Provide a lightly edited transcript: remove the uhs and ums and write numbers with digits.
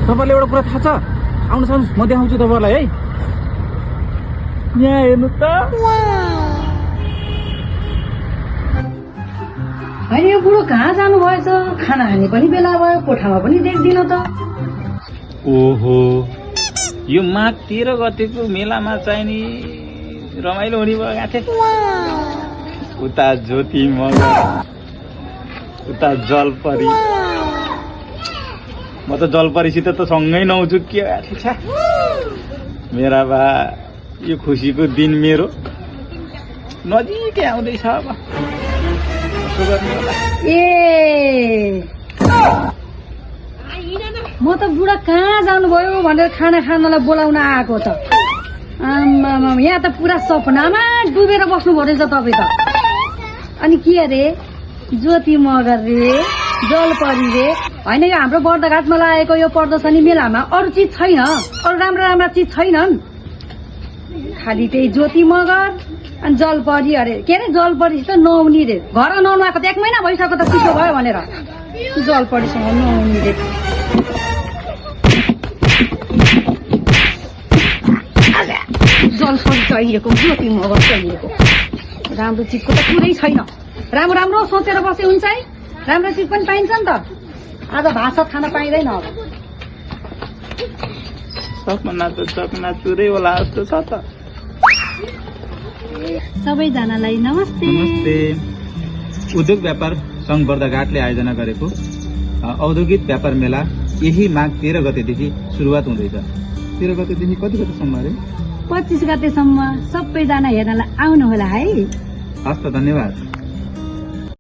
तपाईलाई एउटा कुरा थाहा छ? आउनुहोस् आउनुहोस्, म देखाउँछु तपाईलाई है। यहाँ हेर्नु त। होइन यो बुढो कहाँ जानु भएछ? खाना खाने पनि बेला भयो, कोठामा पनि देख्दिन त। ओहो, यो माघ 13 गतेको मेलामा चाहिँ नि रमाइलो हुने भयो थिए। उता ज्योति मगर, उता जलपरी। म त जलपरीसित त सँगै नहुन्छु के छ। मेरा बा यो खुसीको दिन मेरो नजिकै आउँदैछ। अब ए म त बुढा कहाँ जानुभयो भनेर खाना खानलाई बोलाउन आएको त। आम्मामा, यहाँ त पुरा सपनामा डुबेर बस्नुभयो रहेछ तपाईँ त। अनि के अरे ज्योति मगर रे, जलपरी रे। होइन यो हाम्रो बर्दघाटमा लागेको यो प्रदर्शनी मेलामा अरू चिज छैन, अरू राम्रा राम्रा चिज छैनन्। खालि त्यही ज्योति मगर अनि जलपरी अरे। के अरे जलपरीसित नआउने रे। घर नआउनु आएको त 1 महिना भइसक्यो त, चिसो भयो भनेर। जलपरीसँग नआउने रे। जलपरी चाहिएको, ज्योति मगर चाहिएको। राम्रो चिजको त कुरै छैन। राम्रो राम्रो सोचेर बसे हुन्छ है, राम्रो चिज पनि पाइन्छ नि त। आज भात खान पाइँदैन। अब सपना त सपना चुरै होला जस्तो छ त। सबैजनालाई नमस्ते। नमस्ते। उद्योग व्यापार संघ बर्दघाटले आयोजना गरेको औद्योगिक व्यापार मेला यही माघ 13 गतेदेखि सुरुवात हुँदैछ। 13 गतेदेखि कति गतेसम्म अरे? 25 गतेसम्म सबैजना हेर्नलाई आउनु होला है। हस् त, धन्यवाद।